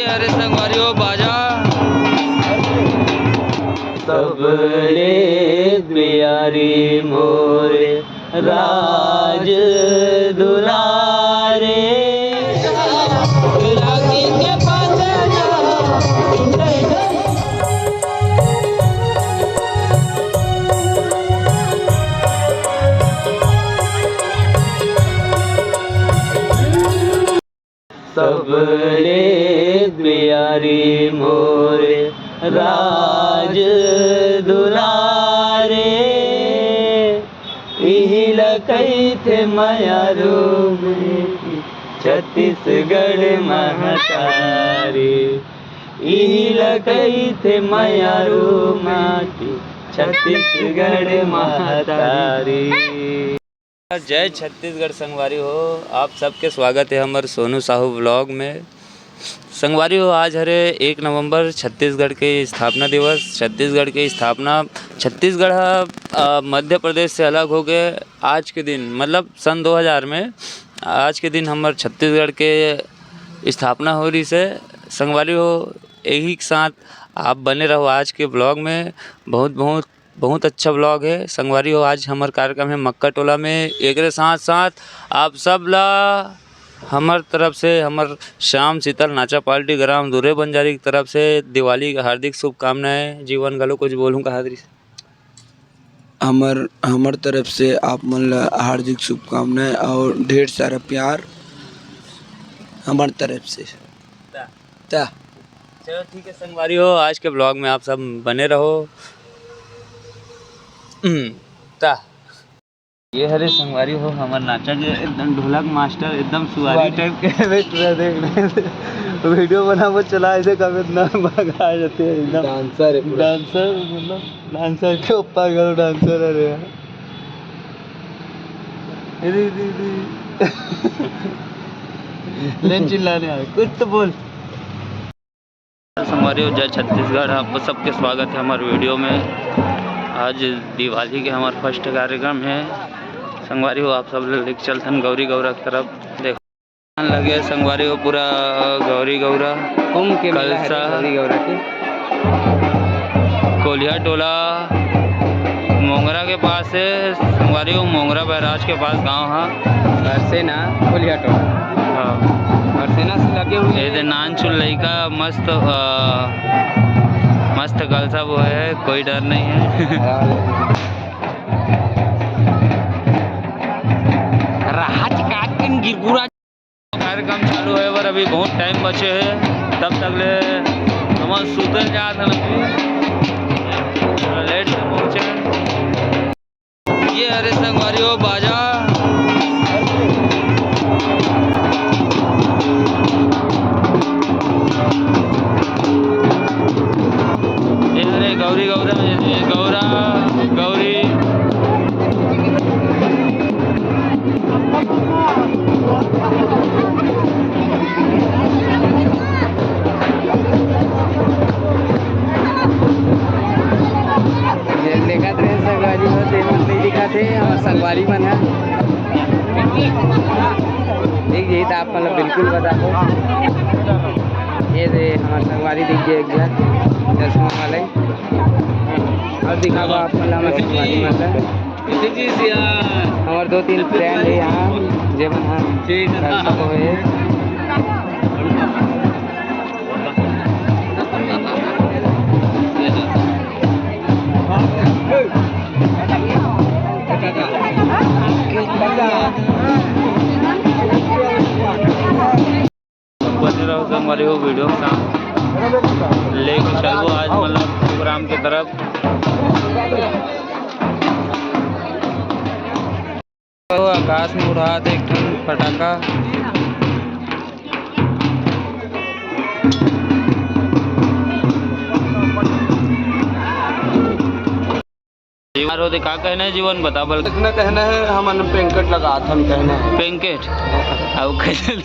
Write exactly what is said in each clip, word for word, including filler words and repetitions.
अरे संगवारी हो, बाजा। सबले प्यारी मोर राज दुलारे। सबले प्यारी मोर राज दुलारे, इही ल कहिथे मयारू माटी छत्तीसगढ़ महतारी, इही ल कहिथे मयारू माटी छत्तीसगढ़ महतारी। जय छत्तीसगढ़ संगवारी हो, आप सबके स्वागत है हमर सोनू साहू व्लॉग में। संगवारी हो, आज हरे एक नवंबर, छत्तीसगढ़ के स्थापना दिवस। छत्तीसगढ़ के स्थापना, छत्तीसगढ़ ह, अ, मध्य प्रदेश से अलग होके आज के दिन, मतलब सन दो हज़ार में, आज के दिन हमर छत्तीसगढ़ के स्थापना हो रहिस हे। संगवारी हो, यही के साथ आप बने रहो आज के व्लॉग में। बहुत बहुत बहुत अच्छा व्लॉग है संगवारी हो। आज हमर कार्यक्रम है मक्का टोला में। एकरे साथ साथ आप सब ला हमर तरफ से, हमर श्याम शीतल नाचा पार्टी ग्राम दुरे बंजारी की तरफ से दिवाली का हार्दिक शुभकामनाएं। जीवन घलो कुछ बोलूँ कहा दृश्य। हमर, हमर तरफ से आप मन ला हार्दिक शुभकामनाएं और ढेर सारा प्यार हमर तरफ से। ता। ता। चलो ठीक है संगवारी हो, आज के व्लॉग में आप सब बने रहो। हम्म, ता। ये हरे संगवारी हो हमर नाचा के एकदम ढोलक मास्टर, एकदम सुवारी सुवारी। टाइप के। पूरा देख रहे हैं। वीडियो बनावत चला ऐसे कब इतना भाग आ जाते हैं एकदम। डांसर है पूरा। डांसर मतलब डांसर के ऊपर करो डांसर है रे यार। अरे, अरे, अरे। लेन चिल्लाने आए, कुछ तो बोल। संगवारी हो, जय छत्तीसगढ़, आप सबके स्वागत है हमारे वीडियो में। आज दिवाली के हमारे फर्स्ट कार्यक्रम है। संगवारी हो, आप सब लेके चलथन गौरी गौरा की तरफ। देखो, लगे संगवारी हो पूरा गौरी गौरा, कुंभ के मेला है कलसा। गौरी गौरा के। कोलिया टोला मोंगरा के पास है संगवारी हो, मोंगरा बैराज के पास गांव है। बरसेना कोलिया टोला। हाँ। बरसेना से लगे हुए ये दे नान चुन लइका मस्त, अ, मस्त कलसा वो है, कोई डर नहीं है। राहत का दिन गिरगुरा। कार्यक्रम चालू है, पर अभी बहुत टाइम बचे है, तब तक ले हमन सुतल जात हन अभी, थोड़ा लेट से पहुँचे। ये हरे संगवारी हो बाजा। ये हरे गौरी गौरा, ये गौरा, गौरी। ये देखत रहे संगवारी हो, ते मन नइ दिखत हे, हमर संगवारी मन ह। दिख जाही त आप मन ल बिल्कुल बताबो। ये दे हमर संगवारी दिख गे एक झन चश्मा वाले। अउ दिखाबो आप मन ल हमर संगवारी मन ल। हमर दो तीन फ्रेंड हे यहाँ, जेमन ह ठीक है। दर्शक होए। बने रहो संगवारी हो वीडियो के साथ। लेके चलबो आज मतलब प्रोग्राम के तरफ। तो आकाश में उड़ात एक ठन फटाका। जीवन हो दे, का कहना है जीवन, बता बल। इतना कहना है, हमन पेंकट लगात हन कहना है। पेंकट? अब कैसे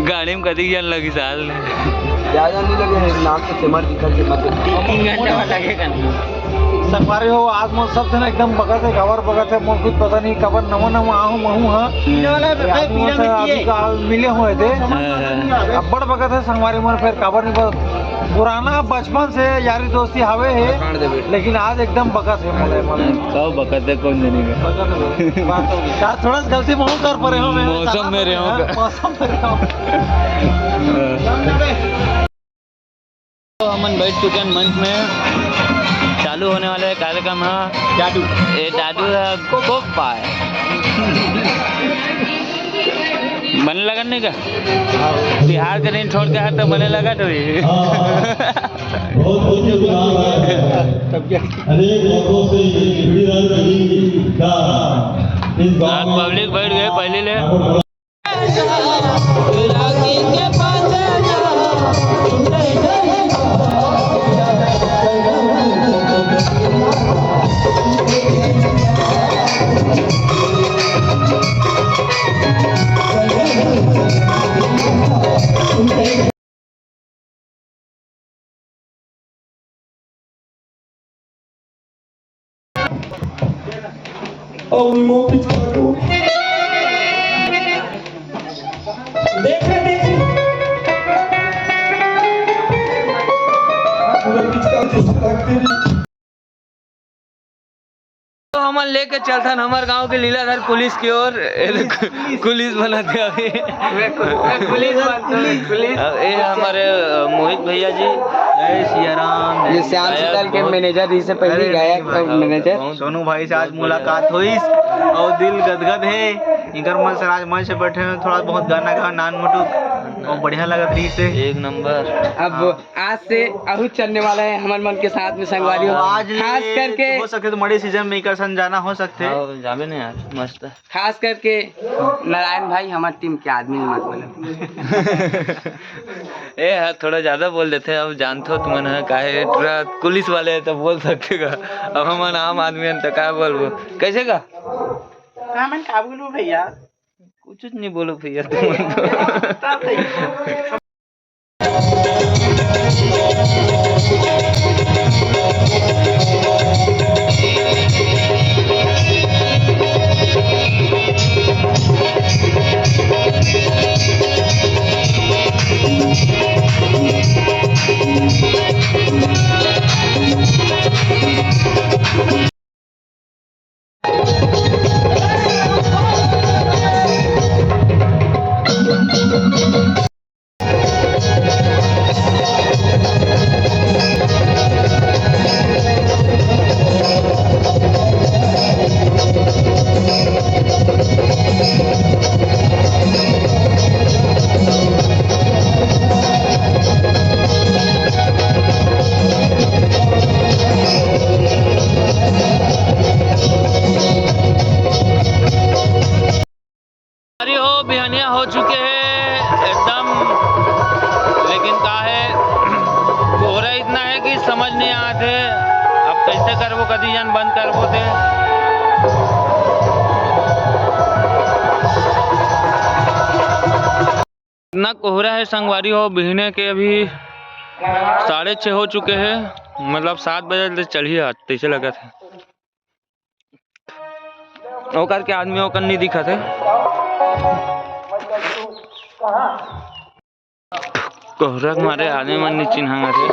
गाड़ी में कदी जन लगी साल ने? ज्यादा नहीं लगे हैं, नाक से सेमर दिखत हे, मतलब। तीन घंटा में लगे का नहीं? संगवारी हो, आज मोर सब झन एकदम बगत हे, काबर बगत हे, मोर कुछ पता नहीं, काबर नवा नवा आहूं महूं हा। ये आदमी मन से अभी काल मिले हों एदे। हाँ, हाँ। अब्बड़ बगत हे संगवारी मन, फेर काबर नहीं बगत, पुराना बचपन से यारी दोस्ती हवे हे, लेकिन आज एकदम बगत हे मोला, मोला। कब बगत हे, कोन जनी का। बगत हे, बात हो गई। यार, थोड़ा सा गलती महूं कर परे हों मैं। मौसम में रहे हों। हाँ, मौसम में रहे हों। हाँ। तो हमन बैठ चुके हैं मंच में, चालू होने वाला है कार्यक्रम। हाँ, जादू। ये जादू है, कोक पाए। बने लगन नहीं का? बिहार के नहीं छोड़ के हर तो बने लगन हुई। बहुत बहुत शुक्रिया। तब क्या? अनेक वर्षों से ये पीढ़ी दर पीढ़ी का इस गांव में पब्लिक बैठ गए पहले ले। अउ निमो पिचका को। देखे, देखे। पूरा पिचका को सुधार तेरी। तो हमन लेके चलथन हमर गांव के लीलाधर कुलीस के ओर। ए ले कु-, कुलीस बनत हे अभी। मैं कु-, मैं कुलीस बनत हूँ, कुलीस। अब ये हमारे, अ, मोहित भैया जी। जय सिया राम, जय ये श्याम गायक, शीतल के बहुत मैनेजर जी से पहले अरे गायक नहीं भाई, मैनेजर। बहुत सोनू भाई से आज मुलाकात होइस और दिल गदगद हे। इनकर मन से आज मंच पे बैठे हैं, थोड़ा बहुत गाना गा, नान मुटुक, और बढ़िया लगत रहिस हे। एक नंबर। अब हाँ। आज से अहू चलने वाला है हमर मन के साथ में संगवारी हो। आज खास ले करके हो सकथे तो मड़ई सीजन में इकर संग जाना हो सकथे। हाँ, जाबे नहीं यार, मस्त। खास करके नारायण भाई, हमर टीम के आदमी मत बोला। ए यार, थोड़ा ज्यादा बोल देथे, अब जानथो तुमन ह, काहे टूरा पुलिस वाले हे तो बोल सकथे का, अब हमन आम आदमी हन तो का बोलबो, कैसे का? हमन का बोलबो भैया? कुछ नहीं बोलो भैया, तुमन तो। अरे हो, बिहनिया हो चुके हे एकदम, लेकिन का हे, कोहरा इतना हे कि समझ नहीं आत हे, अब कैसे करबो, कदी जन बंद करबो ते। इतना कोहरा हे संगवारी हो, बिहने के अभी साढ़े छः हो चुके हे, मतलब सात बजे ले चलही आज, तैसे लगत हे। ओकर के आदमी ओकर नहीं दिखत हे। कोहरा के मारे आदमी मन नहीं चिन्हात हे।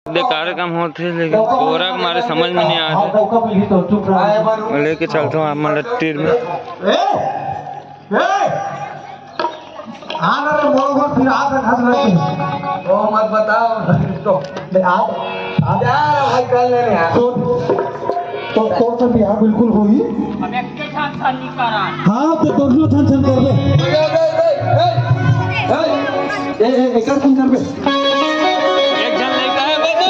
दे कार्यक्रम होत हे, लेकिन कोहरा के मारे समझ में नहीं आत हे। लेके चलथो आप मन ला तीर में। ए! ए! आ ना रे, मोर घर फिर आ से घास लगे। ओ मत बताओ। तो, ले आ, आ। यार, भाई, कर ले रे यार। सुन, तो तोर से बिहाव बिल्कुल होही। अब एक के छान छान नहीं करा। हाँ, तो दोनों छान छान करबे। ए, ए, ए, ए, एकर कौन करबे? एक झन लइका हे, बाबू।